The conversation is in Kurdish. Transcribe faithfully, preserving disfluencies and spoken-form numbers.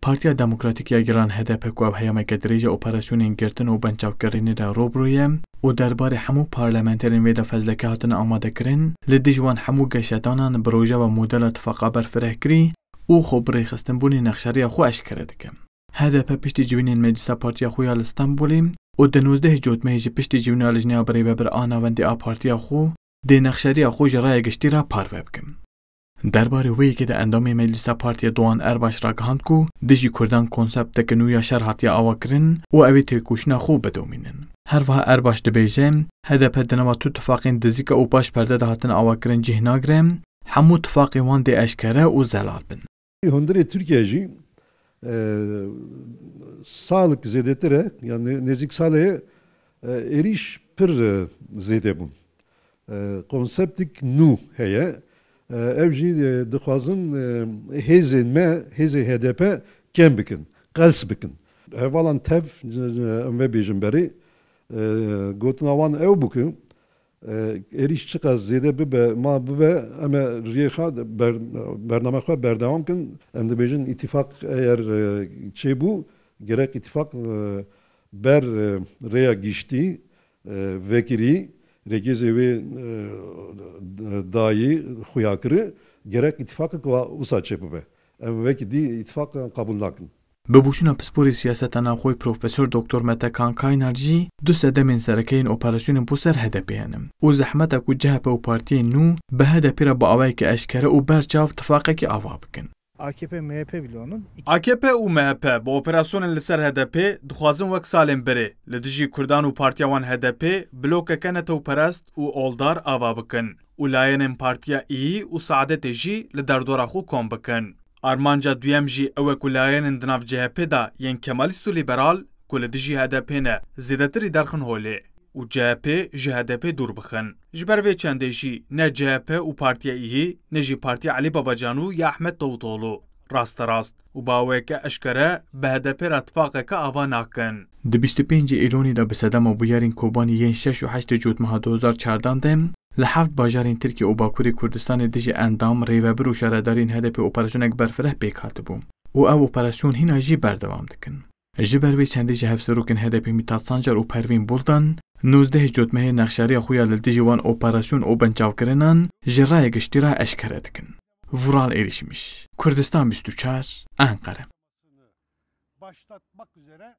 Partiya Demokratîk ya Giran H D P ku ev heyameke dirêj e operasyonên girtin û binçavkirinê de rûbirû ye û derbarê hemû parlamenterên wê de fezleke hatine amadekirin, li dij wan hemû geşedanan bi rojeva modela tifaqa berfirehkirî û xwe bi rêxistinbûnê nexşeriya xwe eşkere dike. H D P piştî civînên meclisa partiya xwe ya li Stenbolê û di nozdehê Cotmehê jî piştî civîna lijneya birêvebir a navendî a partiya xwe dê nexşeriya xwe ji raya giştî re parve bikin. Derbarê wê yekê de endamê meclisa partiyê Doğan Erbaş ragihand ku dijî Kurdan konsepteke nû ya şer hatiye avakirin û ew ê têkoşîna xwe bidomînin. Herwiha Erbaş dibêje, H D P di nava tu tifaqên dizîka û paş perde de hatine avakirin cih nagire, hemû tifaqên wan dê eşkere û zelal bin. Hundirê Tirkiye jî, e, salek zêdetir e, yani nêzîk salê, e, êrîş pir, e, zêde bûn. E, konseptik nû heye. E, ev jî, e, dixwazin, e, hêzên me, hêzên H D P kem bikin, qels bikin. Hevalan tev, e, em vê bêjin berê, e, gotina wan ew bû ku, e, êrîş çiqas zêde bibe, ma bibe, em ê riyê xwe, ber-, bername xwe berdewam kin. Em dibêjin îtîfaq eger, e, çêbû, gerek îtîfaq, e, ber, e, rêya giştî, e, vekirî, rêgêzê wê, e, dayî, xuya kiri, gerek îtîfaqek wa wisa çêbibe. Em wekî dî îtîfaq qebûl nakin. Bi boşîna pisporê siyaseta navxwe Profesor Doktor Mete Kan Kaynar jî du sedemên sereke yên operasyonên bo ser H D P hene û zehmet e ku C H P û partiyên nû bi H D P re bi awayekî eşkere û berçav tifaqekî ava bikin. A K P, M H P bile onun. A K P û M H P bi operasyonên li ser H D P dixwazin wek salên berê li dijî Kurdan û partiya wan H D P blokeke netewperest û oldar ava bikin û layenên partiya Îyî û Saadetê jî li derdora xwe kom bikin. Armanca duyem jî ew e ku layenên di nav C H P de yên Kemalîst û Lîberal ku li dijî H D P ne zêdetirî derxin holê û C H P ji H D P dûr bixin. Ji ber vê çendê jî ne C H P û Partiya Îyî ne jî Partiya Elî Babacanû ya Ehmed Davutoglu rasterast û bi awayeke eşkere bi H D P re tifaqeke ava nakin. Di bîst û pêncê Îlonî de bi sedema bûyerên Kobanî yên şeş û heştê Cotmeha du hezar çardan de li heft bajarên Tirkiye û Bakurê Kurdistanê dijî endam, rêvebir û şaredarên H D P operasyonek berfireh pêk hatibû û ev operasyon hîna jî berdewam dikin. Ji ber vê çendê jî hevserokên H D P Mithat Sancar û Pervîn Buldan nozdehê Cotmehê nexşariya xwe ya li dijî wan operasyon û binçavkirinan ji raya giştî re eşkere dikin. Vural Erişmiş, Kurdistan bîst û çar, Enqere. Başlatmak üzere